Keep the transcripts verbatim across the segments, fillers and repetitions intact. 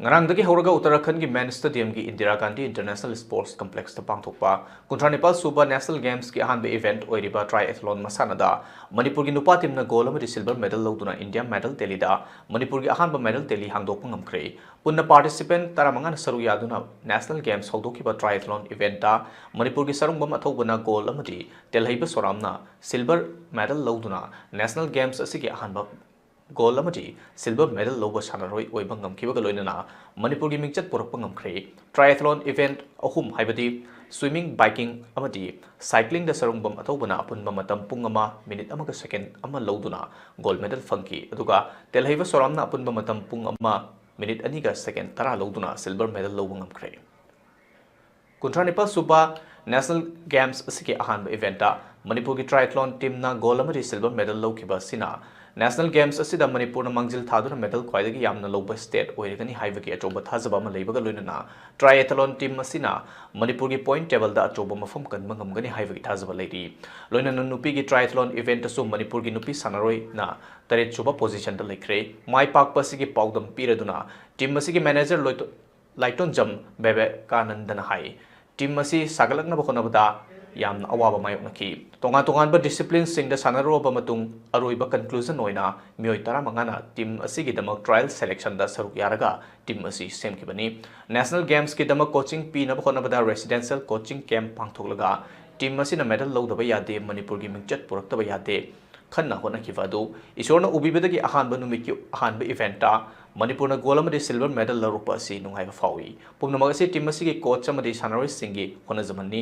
ꯉꯔꯥꯡꯗꯒꯤ ꯍꯧꯔꯒ ꯎꯠꯇꯔꯥꯈꯟꯗꯒꯤ ꯃꯦꯟ ꯁ꯭ꯇꯦꯗꯤꯌꯝꯒꯤ Indira Gandhi international sports ꯀꯝꯄ꯭ꯂꯦꯛꯁꯇ ꯄꯥꯡꯊꯣꯛꯄ ꯀꯨꯟꯊ꯭ꯔꯥ ꯅꯤꯄꯥꯜ ꯁꯨꯕ ꯅꯦꯁꯅꯦꯜ ꯒꯦꯝꯁꯀꯤ ꯑꯍꯥꯟꯕ ꯏꯚꯦꯟꯠ ꯑꯣꯏꯔꯤꯕ ꯇ꯭ꯔꯥꯏꯑꯦꯊꯂꯣꯟ ꯃꯁꯥꯟꯅꯗ ꯃꯅꯤꯄꯨꯔꯒꯤ ꯅꯨꯄꯥ ꯇꯤꯝꯅ ꯒꯣꯜ ꯑꯃꯗꯤ ꯁꯤꯜꯚꯔ ꯃꯦꯗꯜ ꯂꯧꯗꯨꯅ ꯏꯟꯗꯤꯌꯥ ꯃꯦꯗꯜ ꯇꯦꯂꯤꯗ ꯃꯅꯤꯄꯨꯔꯒꯤ ꯑꯍꯥꯟꯕ ꯃꯦꯗꯜ ꯇꯦꯂꯤ ꯍꯥꯡꯗꯣꯛꯄ ꯉꯝꯈ꯭ꯔꯦ꯫ ꯄꯨꯟꯅ ꯄꯥꯔꯇꯤꯁꯤꯄꯦꯟꯠ ꯇꯔꯥꯃꯉꯥꯅ ꯁꯔꯨꯛ ꯌꯥꯗꯨꯅ ꯅꯦꯁꯅꯦꯜ ꯒꯦꯝꯁ ꯍꯧꯗꯣꯛꯈꯤꯕ ꯇ꯭ꯔꯥꯏꯑꯦꯊꯂꯣꯟ ꯏꯚꯦꯟꯠꯇ ꯃꯅꯤꯄꯨꯔꯒꯤ ꯁꯔꯨꯡꯕꯝ ꯑꯊꯧꯕꯅ ꯒꯣꯜ ꯑꯃꯗꯤ ꯇꯦꯜꯍꯩꯕ ꯁꯣꯔꯥꯝꯅ ꯁꯤꯜꯚꯔ ꯃꯦꯗꯜ ꯂꯧꯗꯨꯅ ꯅꯦꯁꯅꯦꯜ ꯒꯦꯝꯁ ꯑꯁꯤꯒꯤ ꯑꯍꯥꯟꯕ ꯒꯣꯜ ꯑꯃꯗꯤ ꯁꯤꯜꯚꯔ ꯃꯦꯗꯜ ꯂꯧꯕ ꯁꯥꯟꯅꯔꯣꯏ ꯑꯣꯏꯕ ꯉꯝꯈꯤꯕꯒ ꯂꯣꯏꯅꯅ ꯃꯅꯤꯄꯨꯔꯒꯤ ꯃꯤꯡꯆꯠ ꯄꯨꯔꯛꯄ ꯉꯝꯈ꯭ꯔꯦ꯫ ꯇ꯭ꯔꯥꯏꯑꯦꯊꯂꯣꯟ ꯏꯚꯦꯟꯠ ꯑꯍꯨꯝ, ꯍꯥꯏꯕꯗꯤ ꯁ꯭ꯋꯤꯃꯤꯡ, ꯕꯥꯏꯀꯤꯡ ꯑꯃꯗꯤ ꯁꯥꯏꯀ꯭ꯂꯤꯡꯗ ꯁꯔꯨꯡꯕꯝ ꯑꯊꯧꯕꯅ ꯑꯄꯨꯟꯕ ꯃꯇꯝ ꯄꯨꯡ ꯑꯃ, ꯃꯤꯅꯤꯠ ꯑꯃꯒ ꯁꯦꯀꯦꯟ ꯑꯃ ꯂꯧꯗꯨꯅ ꯒꯣꯜ ꯃꯦꯗꯜ ꯐꯪꯈꯤ꯫ ꯑꯗꯨꯒ ꯇꯦꯜꯍꯩꯕ ꯁꯣꯔꯥꯝꯅ ꯑꯄꯨꯟꯕ ꯃꯇꯝ ꯄꯨꯡ ꯑꯃ, ꯃꯤꯅꯤꯠ ꯑꯅꯤꯒ ꯁꯦꯀꯦꯟ ꯇꯔꯥ ꯂꯧꯗꯨꯅ ꯁꯤꯜꯚꯔ ꯃꯦꯗꯜ ꯂꯧꯕ ꯉꯝꯈ꯭ꯔꯦ꯫ ꯀꯨꯟꯊ꯭ꯔꯥ ꯅꯤꯄꯥꯜ ꯁꯨꯕ ꯅꯦꯁꯅꯦꯜ ꯒꯦꯝꯁ ꯑꯁꯤꯒꯤ ꯑꯍꯥꯟꯕ ꯏꯚꯦꯟꯠꯇ ꯃꯅꯤꯄꯨꯔꯒꯤ ꯇ꯭ꯔꯥꯏꯑꯦꯊꯂꯣꯟ ꯇꯤꯝꯅ ꯒꯣꯜ ꯑꯃꯗꯤ ꯁꯤꯜꯚꯔ ꯃꯦꯗꯜ ꯂꯧꯈꯤꯕ ꯑꯁꯤꯅ ꯅꯦꯁꯅꯦꯜ ꯒꯦꯝꯁ ꯑꯁꯤꯗ ꯃꯅꯤꯄꯨꯔꯅ ꯃꯥꯡꯖꯤꯜ ꯊꯥꯗꯨꯅ ꯃꯦꯗꯜ ꯈ꯭ꯋꯥꯏꯗꯒꯤ ꯌꯥꯝꯅ ꯂꯧꯕ ꯁ꯭ꯇꯦꯠ ꯑꯣꯏꯔꯒꯅꯤ ꯍꯥꯏꯕꯒꯤ ꯑꯆꯧꯕ ꯊꯥꯖꯕ ꯑꯃ ꯂꯩꯕꯒ ꯂꯣꯏꯅꯅ ꯇ꯭ꯔꯥꯏꯑꯦꯊꯂꯣꯟ ꯇꯤꯝ ꯑꯁꯤꯅ ꯃꯅꯤꯄꯨꯔꯒꯤ ꯄꯣꯏꯟꯠ ꯇꯦꯕꯜꯗ ꯑꯆꯧꯕ ꯃꯐꯝ ꯀꯟꯕ ꯉꯝꯒꯅꯤ ꯍꯥꯏꯕꯒꯤ ꯊꯥꯖꯕ ꯂꯩꯔꯤ꯫ ꯂꯣꯏꯅꯅ ꯅꯨꯄꯤꯒꯤ ꯇ꯭ꯔꯥꯏꯑꯦꯊꯂꯣꯟ ꯏꯚꯦꯟꯠꯇꯁꯨ ꯃꯅꯤꯄꯨꯔꯒꯤ ꯅꯨꯄꯤ ꯁꯥꯟꯅꯔꯣꯏꯅ ꯇꯔꯦꯠ ꯁꯨꯕ ꯄꯣꯖꯤꯁꯟꯗ ꯂꯩꯈ꯭ꯔꯦ꯫ ꯃꯥꯏ ꯄꯥꯛꯄ ꯑꯁꯤꯒꯤ ꯄꯥꯎꯗꯝ ꯄꯤꯔꯗꯨꯅ ꯇꯤꯝ ꯑꯁꯤꯒꯤ ꯃꯦꯅꯦꯖꯔ ꯂꯣꯏꯇꯣ-, ꯂꯥꯏꯇꯣꯟꯖꯝ ꯕꯦꯕꯦꯀꯥꯅꯟꯗꯅ ꯍꯥꯏ, ꯇꯤꯝ ꯑꯁꯤ ꯁꯥꯒꯠꯂꯛꯅꯕ ꯍꯣꯠꯅꯕꯗ ꯌꯥꯝꯅ ꯑꯋꯥꯕ ꯃꯥꯌꯣꯛꯅꯈꯤ꯫ ꯇꯣꯉꯥꯟ ꯇꯣꯉꯥꯟꯕ ꯗꯤꯁꯤꯄ꯭ꯂꯤꯟꯁꯤꯡꯗ ꯁꯥꯟꯅꯔꯨꯔꯕ ꯃꯇꯨꯡ ꯑꯔꯣꯏꯕ ꯀꯟꯀ꯭ꯂꯨꯖꯟ ꯑꯣꯏꯅ ꯃꯤꯑꯣꯏ ꯇꯔꯥꯃꯉꯥꯅ ꯇꯤꯝ ꯑꯁꯤꯒꯤꯗꯃꯛ ꯇ꯭ꯔꯥꯏꯌꯦꯜ ꯁꯦꯂꯦꯛꯁꯟꯗ ꯁꯔꯨꯛ ꯌꯥꯔꯒ ꯇꯤꯝ ꯑꯁꯤ ꯁꯦꯝꯈꯤꯕꯅꯤ꯫ ꯅꯦꯁꯅꯦꯜ ꯒꯦꯝꯁꯀꯤꯗꯃꯛ ꯀꯣꯆꯤꯡ ꯄꯤꯅꯕ ꯍꯣꯠꯅꯕꯗ ꯔꯦꯁꯤꯗꯦꯟꯁꯤꯌꯦꯜ ꯀꯣꯆꯤꯡ ꯀꯦꯝꯞ ꯄꯥꯡꯊꯣꯛꯂꯒ ꯇꯤꯝ ꯑꯁꯤꯅ ꯃꯦꯗꯜ ꯂꯧꯗꯕ ꯌꯥꯗꯦ, ꯃꯅꯤꯄꯨꯔꯒꯤ ꯃꯤꯡꯆꯠ ꯄꯨꯔꯛꯇꯕ ꯌꯥꯗꯦ꯫ ꯈꯟꯅ ꯍꯣꯠꯅꯈꯤꯕ ꯑꯗꯨ ꯏꯁꯣꯔꯅ ꯎꯕꯤꯕꯗꯒꯤ ꯑꯍꯥꯟꯕ ꯅꯨꯃꯤꯠꯀꯤ ꯑꯍꯥꯟꯕ ꯏꯚꯦꯟꯠꯇ ꯃꯅꯤꯄꯨꯔꯅ ꯒꯣꯜ ꯑꯃꯗꯤ ꯁꯤꯜꯚꯔ ꯃꯦꯗꯜ ꯂꯧꯔꯛꯄ ꯑꯁꯤ ꯅꯨꯡꯉꯥꯏꯕ ꯐꯥꯎꯏ꯫ ꯄꯨꯝꯅꯃꯛ ꯑꯁꯤ ꯇꯤꯝ ꯑꯁꯤꯒꯤ ꯀꯣꯆ ꯑꯃꯗꯤ ꯁꯥꯟꯅꯔꯣꯏꯁꯤꯡꯒꯤ ꯍꯣꯠꯅꯖꯃꯟꯅꯤ꯫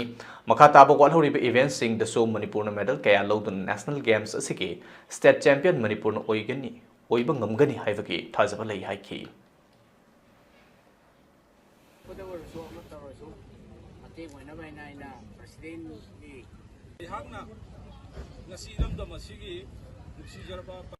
ꯃꯈꯥ ꯇꯥꯕ ꯋꯥꯠꯍꯧꯔꯤꯕ ꯏꯚꯦꯟꯠꯁꯤꯡꯗꯁꯨ ꯃꯅꯤꯄꯨꯔꯅ ꯃꯦꯗꯜ ꯀꯌꯥ ꯂꯧꯗꯨꯅ ꯅꯦꯁꯅꯦꯜ ꯒꯦꯝꯁ ꯑꯁꯤꯒꯤ ꯁ꯭ꯇꯦꯠ ꯆꯦꯝꯄꯤꯌꯟ ꯃꯅꯤꯄꯨꯔꯅ ꯑꯣꯏꯒꯅꯤ, ꯑꯣꯏꯕ ꯉꯝꯒꯅꯤ ꯍꯥꯏꯕꯒꯤ ꯊꯥꯖꯕ ꯂꯩ ꯍꯥꯏꯈꯤ꯫ ꯈꯨꯗ ꯑꯣꯏꯔꯁꯨ ꯑꯃꯠꯇ ꯑꯣꯏꯔꯁꯨ ꯃꯇꯦꯡ ꯑꯣꯏꯅꯕ ꯍꯥꯏꯅ ꯑꯩꯅ ꯄ꯭ꯔꯁꯤꯗꯦꯟꯒꯤ ꯑꯩꯍꯥꯛꯅ ꯉꯁꯤ ꯏꯔꯝꯗꯝ ꯑꯁꯤꯒꯤ ꯅꯨꯡꯁꯤꯖꯔꯕ